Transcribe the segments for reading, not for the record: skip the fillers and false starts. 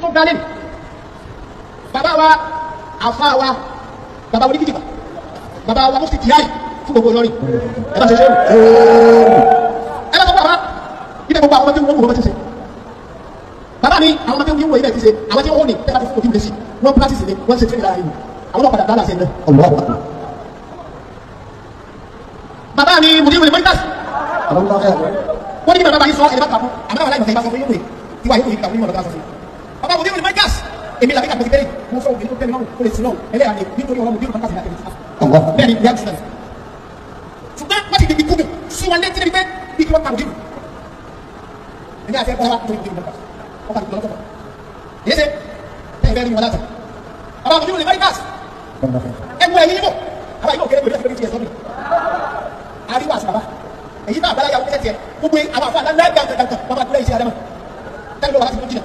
Tó ga lẹ́nu bàbá wa, àfa wa, bàbá wa oníkìtìpà, bàbá wa mufti tìyáì fún gbogbo Ìlọrin. Ẹ bá ṣe ṣe ẹ bá sọ fún bàbá ibẹ̀, gbogbo àwọn ọmọ tí wọ́n wò wọ́n ti ṣe. Bàbá mi, àwọn ọmọ tí wọ́n wò ibẹ̀ ti ṣe, àwọn tí wọ́n ní tẹ́lá ti fún òfin lẹ́sìn, wọ́n practice ni, wọ́n ṣe training lára yìí, àwọn náà padà dáná sí ẹ̀. Allahu akbar. Bàbá mi, mùdírù ní mọ́ríkàsì, Allahu akbar. wọ́n ní kí bàbá yìí sọ ẹ̀ bá kà fún àmọ́ àwọn aláìmọ̀kẹ́ bá sọ fún yóò wé tiwa yóò wé kà fún yóò bá sọ fún bàbá mùdírù ní mọ́ríkàsì. Èmi làbí kàkọ́ ti tẹ́lẹ̀ mo sọ obìnrin tó tẹ́lẹ̀ lọ́rùn kó lè sin lọ́rùn ẹlẹ́yà ni nítorí ọ̀rọ̀ mùdírù mọ́ríkàsì láti ẹ̀mí. Allahu akbar. Bẹ́ẹ̀ ni ìyá ìsúná, ṣùgbọ́n wọ́n ti di ikú sí wọn létí níbi pé bí kí wọ́n pa mùdírù. Èmi àti ẹ̀kọ́ wa torí mùdírù mọ́ríkàsì wọ́n pa mùdírù lọ́tọ̀ yìí ṣe ẹ̀ bẹ́ẹ̀ ni wọ́n láti bàbá mùdírù ní mọ́ríkàsì ẹ̀wù ẹ̀yìn yìí bò àbá yìí ò kéré pẹ̀lú ẹ̀fẹ̀ tiẹ̀ sọ́dún àríwá àti bàbá èyí náà àgbàlá yàwó kẹsẹ̀ tiẹ̀. Gbogbo àwọn àfa ńlá gàǹgàǹgà bàbá àdúrà iṣẹ́ àdámà tẹ́lẹ̀ lọ́wọ́ láti mú jìnnà.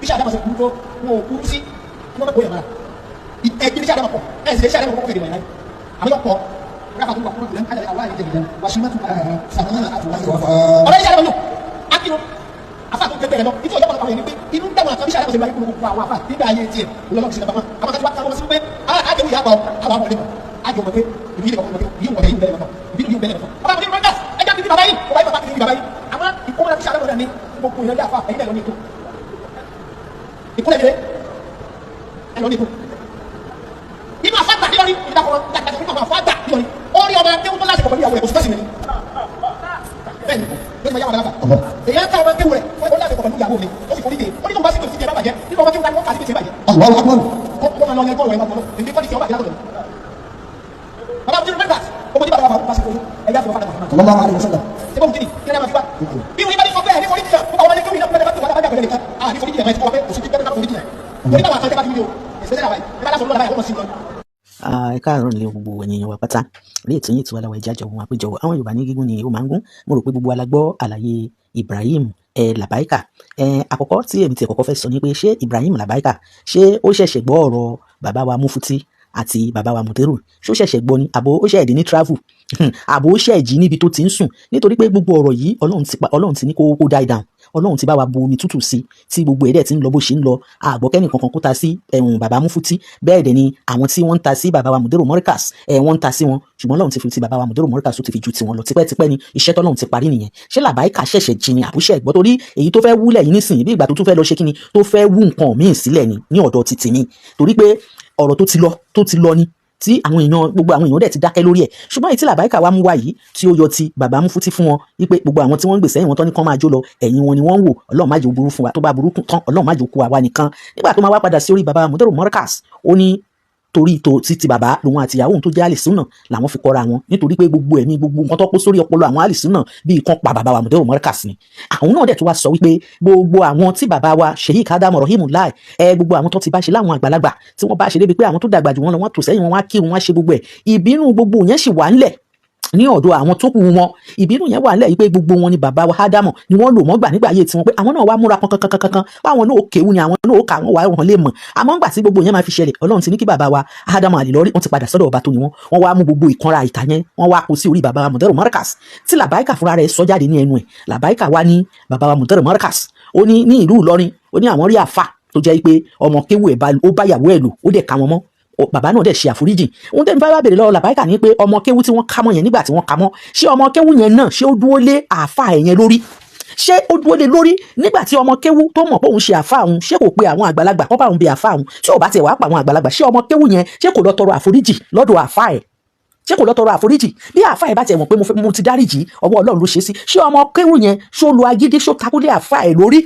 Iṣẹ́ àdámà sọ kúrú tó wọn ò kúrú sí wọn bá kó yàrá ẹgbẹ́ iṣẹ́ àdámà pọ̀ ẹ̀ sì lè iṣẹ́ àdámà kọ́kọ́ fèrè wọ̀nyí àwọn yóò pọ̀ ráfà tó wà kúrò jùlọ alẹ́ àwọn àlejò ìjẹun wà sí mọ́tò sàmúlò ọ̀rọ̀ iṣẹ́ àdámà lò akínú afa tó gbẹgbẹ rẹ lọ nítorí ọjọ́ pàtàkì pé inú ń dáwọn àkànṣe àdámà sọ ìwà gbogbo àwọn afa nígbà ayé tiẹ̀ lọ́lọ́ sí nàbàmọ́ àwọn kan tí wọ́n kà wọ́n sí pé àjẹwò yà bọ̀ àwọn àwọn ọ̀lẹ́mọ̀ àjọ mọ̀ pé ìbí yìí kọ̀ọ̀kan yìí wọ̀ yìí bẹ̀rẹ̀ mọ̀ ìbí yìí bẹ̀rẹ̀ mọ̀. Bàbá mi ní mọ́tà ẹja ti di bàbá yìí, bàbá yìí, bàbá ti di bàbá yìí. Àmọ́ ìkómọ́lá ti ṣàlọ́ ní gbogbo ìrìnàjò àfa ẹ̀yìn bẹ̀rẹ̀ lọ ní ikú ìkúlẹ̀ mi ẹ̀ lọ ní ikú. Inú àfa gbà nílọrin ìdàkọ̀ ìdàkọ̀ àfa gbà nílọrin ó rí ọmọ akéwù tó láti pọ̀ pẹ̀lú ìyàwó rẹ̀, kò sí tọ́sí mi ni. Bẹ́ẹ̀ni ló ti máa yá wọn lára èyí á ká ọmọ akéwù rẹ̀ ó láti pọ̀ pẹ̀lú ìyàwó mi, ó sì forí dé. Ó ní tó ń bá sí kò sí ti ẹ̀ bá bàjẹ́ nínú ọmọ akéwù ká ní wọ́n kà sí ti ẹ̀ bàjẹ́. Allahu akbar. Kó máa lọ yẹn gbọ́rọ̀ ẹ̀ máa gbọ́rọ̀ èmi kọ́ ni ti ọ̀ bàjẹ́ látọ̀dọ̀ bàbá mi. Mẹ́ta ọmọ tí bàbá wa bá ṣe fún ẹ̀yà fún ọ̀fadà Muhammad Sallallahu alaihi wasallam. Ṣé báwo kí ni kí ni a máa fi wá bí wọ́n bá ní sọ pé ẹ̀ ní forí jìyà fún àwọn ọmọdé kéwìn náà fún ẹ̀dá tó wà lábàjá pẹ̀lú nìkan à ní forí jìyà máa ti kọ́ pé kò sí ti bẹ́ẹ̀ ká forí jìyà torí báwa kan tẹ́ bá ti wí o ìṣẹ̀lẹ̀ àwáyé ẹ bá lásán lọ́la báyìí wọ́n mọ̀ sí lọ. Ẹ káàárọ̀ nílé, gbogbo ènìyàn wa pátá ní ètò yìí tí wàá láwa ẹja jọ ohun àpéjọ. Àwọn Yorùbá ní gígùn ni ó máa ń gún. Mo rò pé gbogbo wa la gbọ́ àlàyé Ibrahim ẹ Labaika. Ẹ àkọ́kọ́ tí èmi ti kọ́kọ́ fẹ́ sọ ni pé, ṣé Ibrahim Labaika, ṣé ó ṣẹ̀ṣẹ̀ gbọ́ ọ̀rọ̀ bàbá wa Mufuti àti bàbá wa Mudiru? Ṣó ṣẹ̀ṣẹ̀ gbọ́ ni, àbò ó ṣẹ̀ dé ní travel, àbò ó ṣẹ̀ jí níbi tó ti ń sùn? Nítorí pé gbogbo ọ̀rọ̀ yìí, Ọlọ́run ti pa, Ọlọ́run ti ní kó die down, Ọlọ́run ti bá wa bu omi tútù sí tí gbogbo ẹ̀ dẹ̀ ti ń lọ bó ṣe ń lọ. Àgbọ̀kẹ́nì kankan kó ta sí ẹ̀hún bàbá Mufuti. Bẹ́ẹ̀ dẹ̀ ni àwọn tí wọ́n ń ta sí bàbá wa Mudiru Morikas, ẹ̀ wọ́n ń ta sí wọn, ṣùgbọ́n Ọlọ́run ti fi ti bàbá wa Mudiru Morikas, ó ti fi ju tiwọn lọ tipẹ́tipẹ́ ni. Iṣẹ́ tọ́lọ́run ti parí nìyẹn. Ṣé Làbáìkà ṣẹ̀ṣẹ̀ jí ni àbúṣe ẹ̀gbọ́n? Torí èyí tó fẹ́ wúlẹ̀ yìí nísìnyí, bí ìgbà tó tún fẹ́ lọ ṣe kíni, tó fẹ́ wú nǹkan míì sílẹ̀ ni ní ọ̀dọ̀ títì mi, torí pé ọ̀rọ̀ tó ti lọ tó ti lọ ni, tí àwọn èèyàn, gbogbo àwọn èèyàn dẹ̀ ti dákẹ́ lórí ẹ̀. Ṣùgbọ́n èyí tí Làbáìkà wa mú wá yìí, tí ó yọ ti bàbá Mufuti fún wọn wípé gbogbo àwọn tí wọ́n ń gbèsè ẹ̀yìn wọn tán ní kán máa jó lọ, ẹ̀yìn wọn ni wọ́n ń wò. Ọlọ́run má jẹ́ ó burú fún wa, tó bá burú tán, Ọlọ́run má jẹ́ ó kú àwa nìkan. Nígbà tó máa wá padà sí orí bàbá Mudiru Morikas, ó ní torí tó títí bàbá lòun àti ìyàwó òun tó jẹ́ àlìsúnà làwọn fi kọ́ra wọn, nítorí pé gbogbo ẹ̀mí, gbogbo nǹkan tó kó sórí ọpọlọ àwọn àlìsúnà bíi kan pa bàbá wa Mudiru Morikas ni. Àwọn náà dẹ̀ tó wá sọ wípé gbogbo àwọn tí bàbá wa Sheikh Adam Rahim Lai ẹ, gbogbo àwọn tó ti bá ṣe láwọn àgbàlagbà tí wọ́n bá ṣe débi pé àwọn tó dàgbà jù wọ́n lọ, wọ́n tò sẹ́yìn wọn, wá kírun, wọ́n ṣe gbogbo ẹ̀, ìbínú gbogbo yẹn sì wà ńlẹ̀ ní ọ̀dọ̀ àwọn tó kù wọn. Ìbínú yẹn wà nílẹ̀ yìí pé gbogbo wọn ni bàbá wa Ádámọ̀ ni wọ́n lò mọ́gbà nígbà ayé tiwọn, pé àwọn náà wá múra kankankankan, báwọn náà ó kéwú ni àwọn náà ó kà wọ́n wá wọn lè mọ̀. Àmọ́ ńgbà tí gbogbo yẹn máa fi ṣẹlẹ̀, Ọlọ́run ti ní kí bàbá wa Ádámọ̀ Àlìlọ́rí, wọ́n ti padà sọ́dọ̀ ọba tó ni wọ́n. Wọ́n wá mú gbogbo ìkanra ìta yẹn, wọ́n wá kó sí orí bàbá wa Mudiru Markaz, tí Làbáìkà fúnra rẹ̀ sọ jáde ní ẹnu ẹ̀. Làbáìkà wá ní bàbá wa Mudiru Markaz, ó ní ní ìlú Ìlọrin, ó ní àwọn rí àfà tó jẹ́ pé ọmọ kéwú ẹ̀ ó bá ìyàwó ẹ̀ lò, ó dẹ̀ ká wọn mọ́, bàbá náà dẹ̀ ṣe àforíjì. Ohun tẹ́mi fẹ́ bá béèrè lọ́wọ́ Làbáìkà ní pé, ọmọ kéwú tí wọ́n ká mọ́ yẹn, nígbà tí wọ́n ká mọ́, ṣé ọmọ kéwú yẹn náà, ṣé ó dúró lé àáfà ẹ̀ yẹn lórí? Ṣé ó dúró lé lórí nígbà tí ọmọ kéwú tó mọ̀ pé òun ṣe àáfà òun, ṣé kò pe àwọn àgbàlagbà kọ́ bá òun bẹ àáfà òun? Tí ò bá tiẹ̀ wá pa àwọn àgbàlagbà, ṣé ọmọ kéwú yẹn, ṣé kò lọ tọrọ àforíjì lọ́dọ̀ àáfà ẹ̀? Ṣé kò lọ tọrọ àforíjì? Bí àáfà ẹ̀ bá tiẹ̀ mọ̀ pé mo ti dáríjì, ọwọ́ Ọlọ́run ló ṣe sí, ṣé ọmọ kéwú yẹn, ṣó lo agídí, ṣó takúlé àáfà ẹ̀ lórí?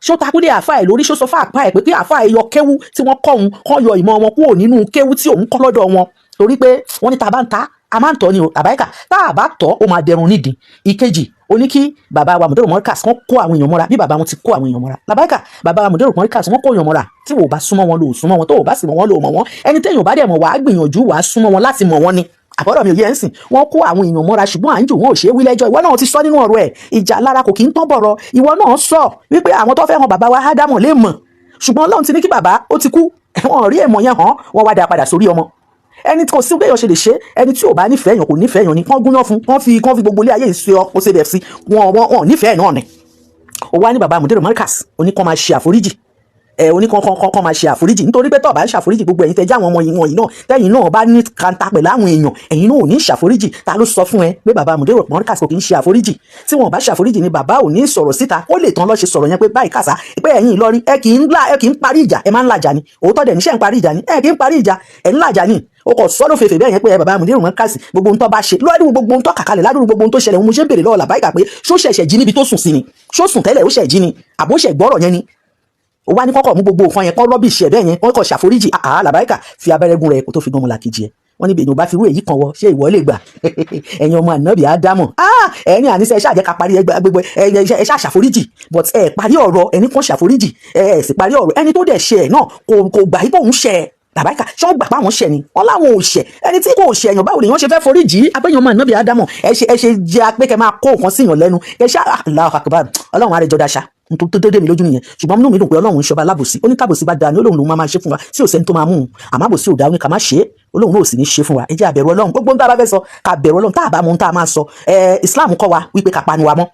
Ṣó takúlé àáfà ẹ̀ lórí? Ṣó sọ fún àpá ẹ̀ pé kí àáfà ẹ̀ yọ kéwú tí wọ́n kọ́ òun, kọ́ yọ ìmọ̀ wọn kúrò nínú kéwú tí òun kọ́ lọ́dọ̀ wọn? Torí pé wọ́n ní tá a bá ń ta, a máa ń tọ́ ni o. Àbáyíká tá a bá tọ́, ó máa dẹrun nídìí. Ìkejì, ó ní kí bàbá wa Mudiru Markaz kán kó àwọn èèyàn mọ́ra bí bàbá wọn ti kó àwọn èèyàn mọ́ra. Làbáyíká, bàbá wa Mudiru Markaz, wọ́n kó èèyàn mọ́ra. Tí wò bá súnmọ́ wọn, lò súnmọ́ wọn, tó ò bá sì mọ̀ wọn, lò mọ̀ wọn. Ẹni téèyàn bá dẹ̀ mọ̀, wàá gbìyànjú wàá súnmọ́ wọn láti mọ̀ wọn ni. Àbọ̀dọ̀ mi ò yẹ ń sìn. Wọ́n kó àwọn èèyàn mọ́ra, ṣùgbọ́n à ń jò wọ́n ò ṣe é wí lẹ́jọ́. Ìwọ náà ti sọ nínú ọ̀rọ̀ ẹ̀, ìjà lára kò kí ń tán bọ̀rọ̀. Ìwọ náà sọ wípé àwọn tó fẹ́ hàn bàbá wa Ádámọ̀ lè mọ̀, ṣùgbọ́n Ọlọ́run ti ní kí bàbá ó ti kú, wọn rí èèmọ̀ yẹn hàn, wọ́n wá dá padà sórí ọmọ ẹni kò sí béèyàn ṣe lè ṣe. Ẹni tí ò bá nífẹ̀ẹ́ yàn, kò nífẹ̀ẹ́ yàn ni. Kán gúnyán fún, kán fi gbogbo ilé ayé ìṣe ọ kó ṣe bẹ̀ sí wọn, wọn nífẹ̀ẹ́ náà ni. Ó wá ní bàbá Mudiru Markaz, ó ní kán máa ṣe àforíjì. Ẹ oníkankan kan máa ṣe àforíjì, nítorí pé tó bá ń ṣàforíjì, gbogbo ẹ̀yin tẹ́ jẹ́ àwọn ọmọ yìí wọ̀nyí náà, tẹ́yin náà bá ní kanta pẹ̀lú àwọn èèyàn, ẹ̀yin náà ò ní ṣàforíjì. Ta ló sọ fún ẹ pé bàbá Mùdírù Mọ́ríkàsì kò kì í ṣe àforíjì? Tí wọn bá ṣàforíjì ni bàbá ò ní sọ̀rọ̀ síta. Ó lè tán lọ́ ṣe sọ̀rọ̀ yẹn pé báyìí kàṣá, pé ẹ̀yin Ìlọrin, ẹ kì í ńlá, ẹ kì í parí ìjà, ẹ máa ń làjà ni. Òótọ́ dẹ̀ níṣẹ́ ń parí ìjà ni, ẹ kì í parí ìjà, ẹ ń làjà ni. O kò sọ lófeefè bẹ́ẹ̀ yẹn pé ẹ bàbá Mùdírù Mọ́ríkàsì, gbogbo ohun tó bá ṣe lọ́dún, gbogbo ohun tó kàkalẹ̀ ládùúgbò, gbogbo ohun tó ṣẹlẹ̀, mo ṣe ń béèrè lọ́wọ́ Làbáìkà pé ṣó ṣẹ̀ṣẹ̀ jí níbi tó sùn sí ni? Ṣó sùn tẹ́lẹ̀ ó ṣẹ̀ jí ni, àbó ṣẹ̀ gbọ́rọ̀ yẹn ni? Ó wá ní kọ́kọ́ mú gbogbo nǹkan yẹn kọ́ rubbish ẹ̀ bẹ́ẹ̀ yẹn, wọ́n kọ́ ṣàforíjì. Àá Làbáìkà, fi abẹ́rẹ́ gún rẹ̀ kó tó fi gan ọmọlàkejì ẹ̀. Wọ́n níbi èèyàn bá fi irú èyí kan wọ, ṣé ìwọ lè gbà? Ẹ̀yin ọmọ ànábì Ádámọ̀, ẹ̀yin àníṣe, ẹ ṣáà jẹ́ ká parí ẹgbẹ́ gbogbo ẹ ṣáà ṣàforíjì, but ẹ parí ọ̀rọ̀ ẹni kan ṣàforíjì, ẹ sì parí ọ̀rọ̀ ẹni tó dẹ̀ ṣe ẹ̀ náà kò gbà yí bóun ṣe ẹ̀. Làbáìkà, ṣé wọ́n gbà pé àwọn ṣẹ̀ ni? Wọ́n láwọn ò ṣẹ̀. Ẹni tí kò ṣẹ̀ èèyàn, báwo lèèyàn ṣe fẹ́ foríjì? Abẹ́yẹn ọmọ ànábì Ádámọ̀, ẹ ṣe jẹ́ pé kẹ máa kó nǹkan síyàn lẹ́nu kẹ ṣá. Allahu Akbar, Ọlọ́run àrẹjọ daṣà tó tó dé mi lójú nìyẹn. Ṣùgbọ́n inú mi dùn pé Ọlọ́run ń ṣọba alábòsí. Ó ní kábòsí bá da ni, Olóhùn lòún máa ṣe fún wa tí ò sẹ́ni tó máa mú un. Àmọ́ àbòsí ò dá, ó ní ká má ṣe é, Olóhùn náà ò sì ní ṣe fún wa. Ẹ jẹ́ àbẹ̀rù Ọlọ́run. Gbogbo ohun tá a bá fẹ́ sọ, ká bẹ̀rù Ọlọ́run. Tá a bá mọ ohun tá a máa sọ, ẹ Islam kọ́ wa wípé ká panu wa mọ́.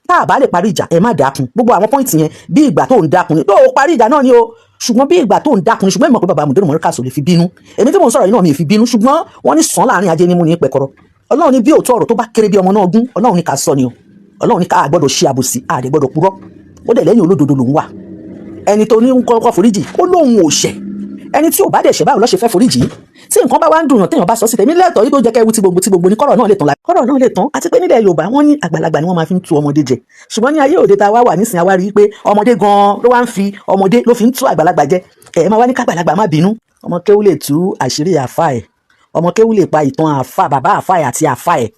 Tá a bá lè parí ìjà, ẹ má dákun. Gbogbo àwọn point yẹn, bí ìgbà tó ń dákun ni. Tó o parí ìjà náà ni o, ṣùgbọ́n bí ìgbà tó ń dákun ni. Ṣùgbọ́n ìmọ̀ pé bàbá Mùdírù Mọ́ríkàsì ò lè fi bínú. Èmi tí mò ń sọ̀rọ̀ yìí náà, mi ì fi bínú, ṣùgbọ́n wọ́n ní sàn láàrin ajé nímú ní pẹ̀kọ́rọ́. Ọlọ́run ní bí òótọ́ ọ̀rọ̀ tó bá kéré bí ọmọ náà gún, Ọlọ́run ní ká sọ ni o. Ọlọ́run ní ká gbọ́dọ̀ ṣe àbòsí, a dẹ̀ gbọ́dọ̀ purọ́. Ó dẹ̀ lẹ́yìn olódodo lòún wà. Ẹni tó ní ń kọ́kọ́ foríjì, ó lóun ò ṣẹ̀. Ẹni tí ò bá dẹ̀ ṣẹ̀, báwo ló ṣe fẹ́ foríjì? Tí nǹkan bá wá ń dùn yàn, téèyàn bá sọ sí tèmi lẹ́tọ̀ọ́ yìí tó jẹ́ kẹ́wu tí gbogbo tí gbogbo ní kọ́rọ̀ náà lè tán la kọ́rọ̀ náà lè tán. Àti pé nílẹ̀ Yorùbá, wọ́n ní àgbàlagbà ni wọ́n máa fi ń tu ọmọdé jẹ. Ṣùgbọ́n ní ayé òde tá a wá wà nísìnyí, àwa rí i pé ọmọdé gan-an ló wá ń fi ọmọdé ló fi ń tú àgbàlagbà jẹ. Ẹ máa wá ní kágbàlagbà má bínú. Ọmọ kéwú lè tú àṣírí àfa ẹ̀, ọmọ kéwú lè pa ìtàn àfa, bàbá àfa ẹ̀ àti àfa ẹ̀,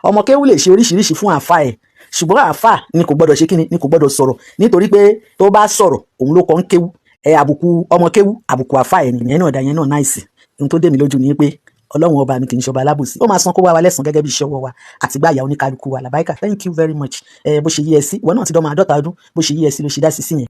ọmọ kéwú lè ṣe oríṣiríṣi fún àfa ẹ̀. Ṣùgbọ́n àfa ni kò gbọ́dọ̀ ṣe kíni, ni kò gbọ́dọ̀ sọ̀rọ̀, nítorí pé tó bá sọ̀rọ̀, òun ló kọ́ ń kéwú ẹ. Àbùkù ọmọ kéwú, àbùkù àfa ẹ̀ nìyẹn náà dá yẹn náà. Nice. Ohun tó dé mi lójú ni pé Ọlọ́run ọba mi kì í ṣọba alábòsí. Ó máa san kó wá wa lẹ́sàn gẹ́gẹ́ bí iṣẹ́ ọwọ́ wa àti gbá ìyá oníkálukú wa. Làbáìkà, thank you very much. Ẹ bó ṣe yí ẹ sí, ìwọ náà ti dọ́mọ 50 ọdún, bó ṣe yí ẹ sí ló ṣe dá sí sí yẹn.